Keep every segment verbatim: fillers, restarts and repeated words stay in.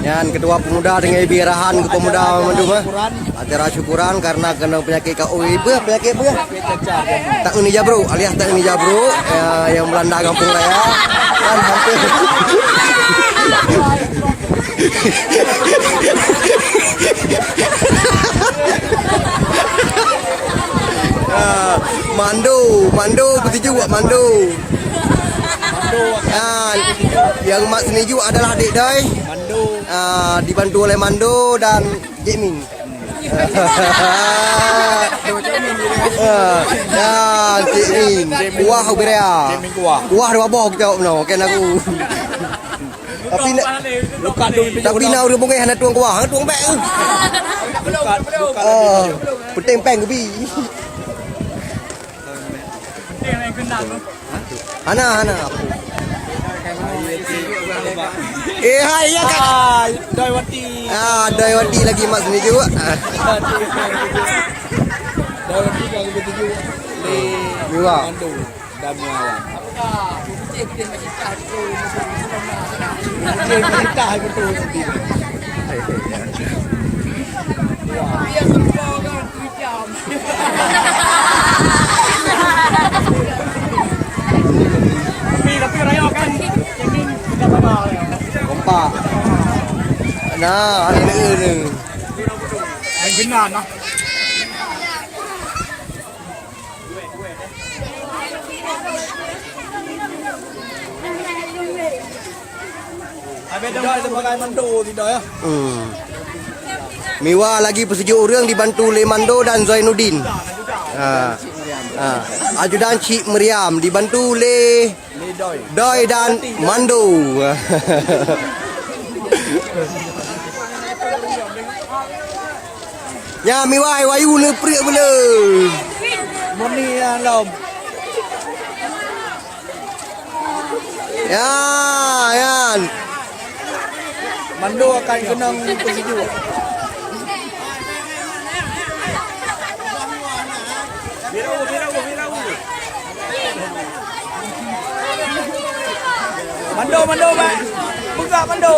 Nyan ketua pemuda teungoh ibi arahan keu pemuda mandum, eh. Acara syukuran karena kena penyakit ka, oh, ibu penyakit apa? Tak ini jabruk alias tak ini jabruk, ya, yang melanda kampung raya. Kan hampir. Ah, Mando, Mando, betuju buat Mando. Ah, yang mat setuju adalah Dek Dai. Ah, dibantu oleh Mando dan Cik Min. Ah, dan Cik Min. Kuah ubira. Kuah dua boh kita no, kan aku. Tapi na, tapi na ureueng bungéh hana tueng kuah, hana tueng bèk. Penting pèng geubi. Hana, hana. Eh, hai, ya, Kak. Ah, Doi Wati. Ah, Doi Wati lagi mak sini juga. Ah. Doi Wati kan betuju. Dua. Dan muara. Dia cerita gitu. Tapi, tapi raya kan, yakin kita sama. Kompak. Nah, ada ni. Main benar nah. Habis dah sebagai mantu tidak ya? Hmm. Miwa lagi peusijuek ureueng dibantu lé Mando dan Zainuddin. Ha. Ha. Ajudan Cik Meriam dibantu lé Doi dan Mando. Nya miwai wayu neupriek bela. Murni yang lom. Ya, yan. Mando akan keunong peusijuek. Mando, mando, Mak. Buka mando.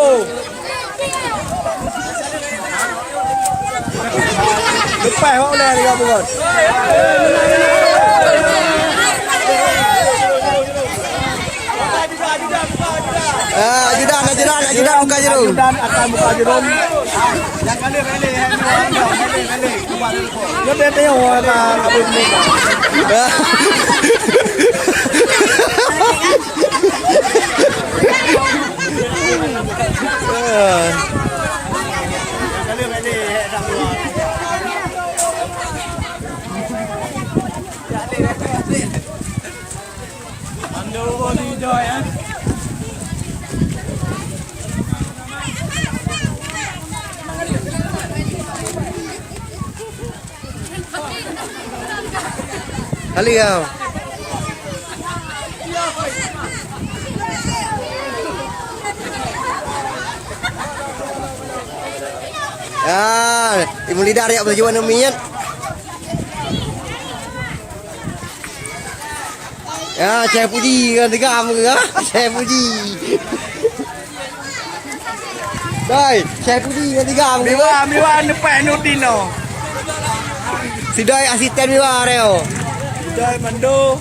Lepas awak ulai tiga puluh. Ah, ajudan, ajudan, ajudan buka jerung. Ajudan akan buka jerung. Yang kali balik, yang dua, balik, balik. Dia tengok orang tak habis ni. Kali ya. Ya, timun lidah ya, baju warna minyak. Ya, Syekh Puji ngon tiga muka. Syekh Puji. Doi, Syekh Puji ngon tiga muka. Miwa, miwa, nepek Nurdin no. Si Doi asisten miwa, Reo. Doi Mando.